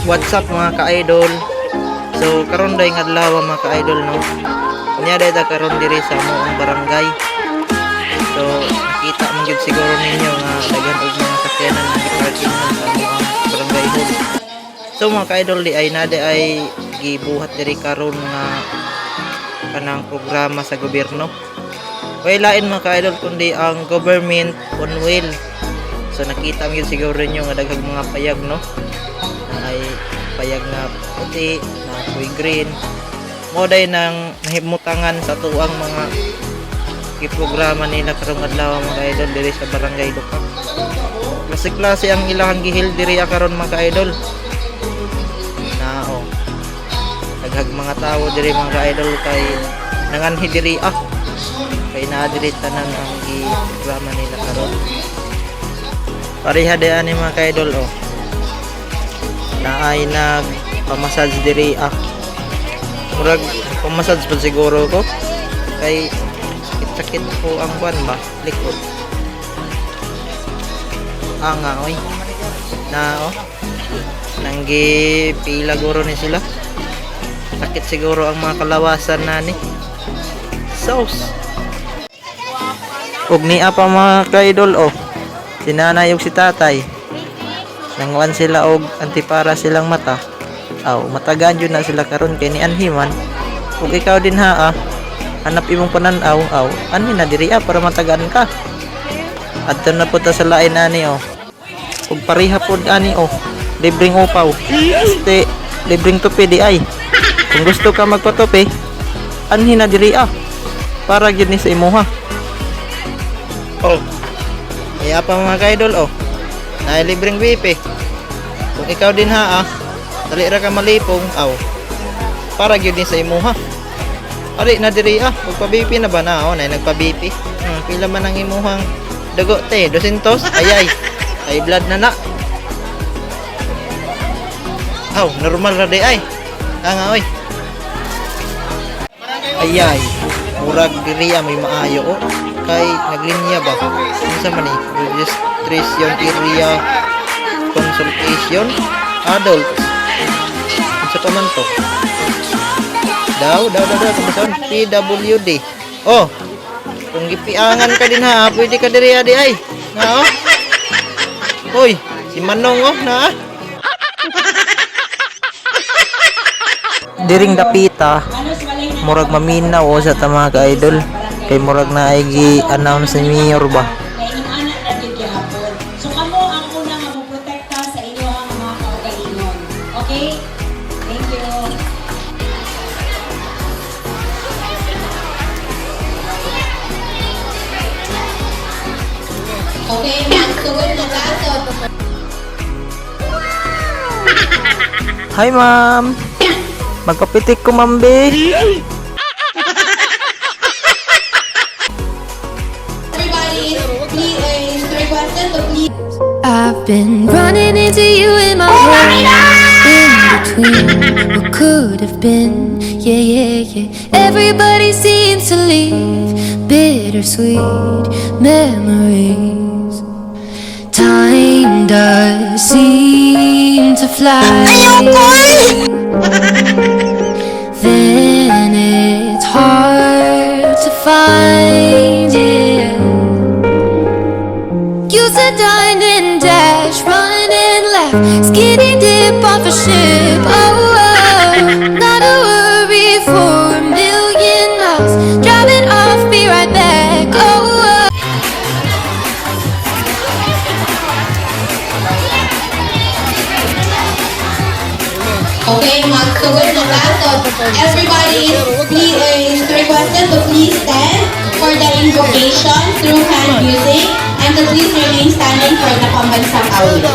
What's up, mga ka-idol? So karon day nga adlaw, mga ka-idol, no. Unya day ta karon diri sa among barangay. So nakita man gyud siguro ninyo nga daghan og mga sakyanan nga giparking man sa among barangay hall. So mga ka-idol, di ay na di ay gibuhat diri karon nga kanang programa sa gobyerno. Way lain, mga ka-idol, kundi ang government on wheel. So nakita man gyud siguro ninyo nga daghang mga payag, no, na ay payag nga puti, na puy green. Mo day nang nahimutangan sa tuang mga giprograma nila karong adlaw, mga idol, diri sa Barangay Dupak. Klase-klase ang ilahang gihil diri karon, mga idol. Na oh. Daghang mga tao diri, mga idol, kay nanganhi diri ah. Kay naa diri tanan ang giprograma nila karon. Pareha di ani, mga ka-idol, oh. Naay nag pamassage diri ah. Murag pamassage pa siguro ko. Kay sakit-sakit ko ang kwan ba, likod. Ah nga oy. Na oh. Nanggi pila guro ni sila. Sakit siguro ang mga kalawasan na ni. Sauce. Ug niya pa, mga ka-idol, oh. Si nanay ug si tatay. Nanguan sila og antipara silang mata. Aw, matagaan jud na sila karon kay ni anhiman. Ug ikaw din ha ah. Hanap imong panan-aw, aw, anhi na diri ah para matagaan ka. Adto na po ta sa lain ani oh. Ug pareha pod ani oh. Libreng upaw. Este, libreng tupi di ay. Kung gusto ka magpatupi, anhi na diri ah. Para gyud ni sa imuha. Oh. Kaya pa, mga ka-idol, oh. Naay libreng BP. Kung ikaw din ha ah, dali ra ka malipong, aw. Para gyud ni sa imuha. Ari na diri ah, magpa-BP na ba na oh, nay nagpa-BP. Pila man ang imuhang dugo te, 200? Ayay. Ay blood na na. Aw, normal ra di ay. Ah nga oy. Ayay. Murag diri ah, may maayo oh. Kay naglinya ba? Unsa man ni? Registration area consultation adults. Unsa pa man to? Daw, daw, daw, daw, kumusta? PWD. Oh, kung gipiangan ka din ha, pwede ka diri di ay. Na oh. Hoy, si Manong oh, na. Diring dapita, murag maminaw oh sa ta, mga ka-idol. Kay murag na ay gi-announce ni Mayor ba. Kay ingana na gyud gihapon. So kamo ang una nga moprotekta sa inyong mga kaugalingon. Okay? Thank you. Okay, magsugod na ta. So, Hi, ma'am. Magpapitik ko, ma'am be. Everybody please, is requested to please I've been running into you in my head. In between what could have been. Yeah. Everybody seems to leave bittersweet memories. Time does seem to fly. Then it's hard to find it. Used to dine and dash, run and laugh, skinny dip off a ship. Oh, not a worry for a million miles. Driving off, be right back. Oh. Okay, magsugod na ta. So, everybody please, is requested to please stand for the invocation through hand music and to please remain standing for the pambansang awit.